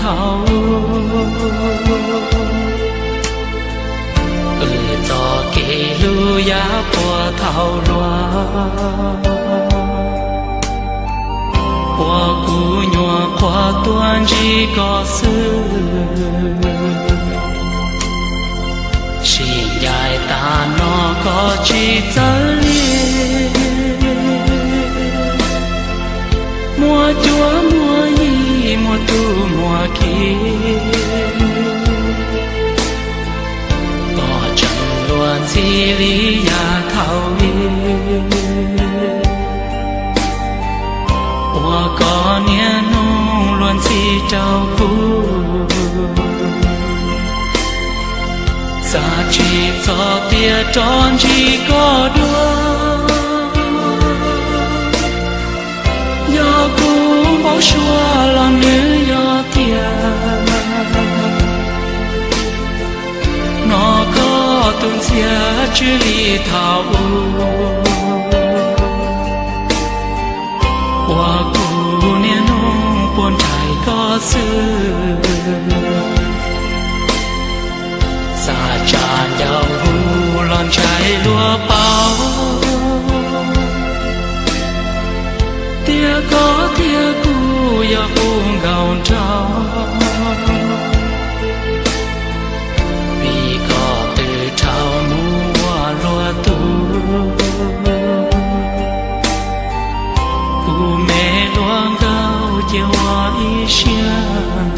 tau, wb txoj kev hlub yav puag thaum hluas, uas kuv nyuam qhuav tuaj ntsib koj xwb. Sim ncaim tas no koj tsis txawj li, muaj cuab muaj yig muaj tub muaj ki, koj tseem luag ntxhi li yav thaum ub, uas koj niaj hnub luag ntxhi rau kuv. Xav tsis txog tias rov ntsib koj dua, yog kuv npau suav los nws yog tiag, hnov koj tus ntxhias tsw li thaum ub, uas kuv niaj hnub puag nraim koj xwb. Xav tsa ncauj hu los ntshai luag paub, tias koj thiab kuv yog qub nkaus nraug, vim koj twb dhau mus ua luag tug, kuv me hluas nkauj cia ua ib siab.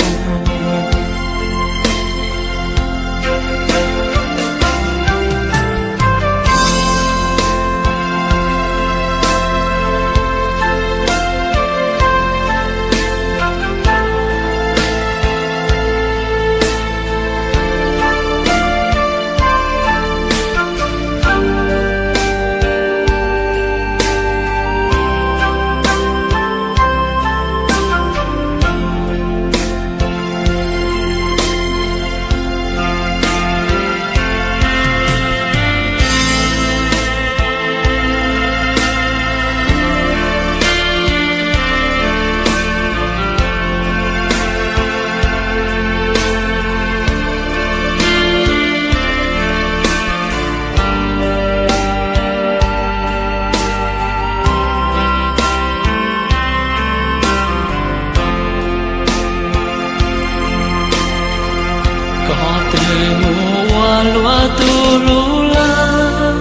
Koj twb mus ua luag tug lug lawm,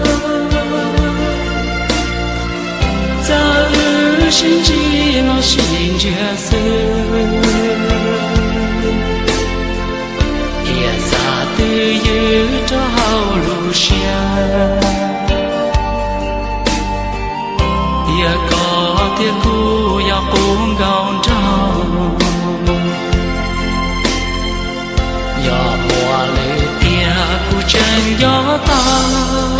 txawm wb sib ntsib los sib ntsiag xwb, tiam sis twb ywm rau hauv lub siab, tias koj thiab kuv yog qub nkaus nraug. Yog muaj lwm tiam kuv tseem nco tau,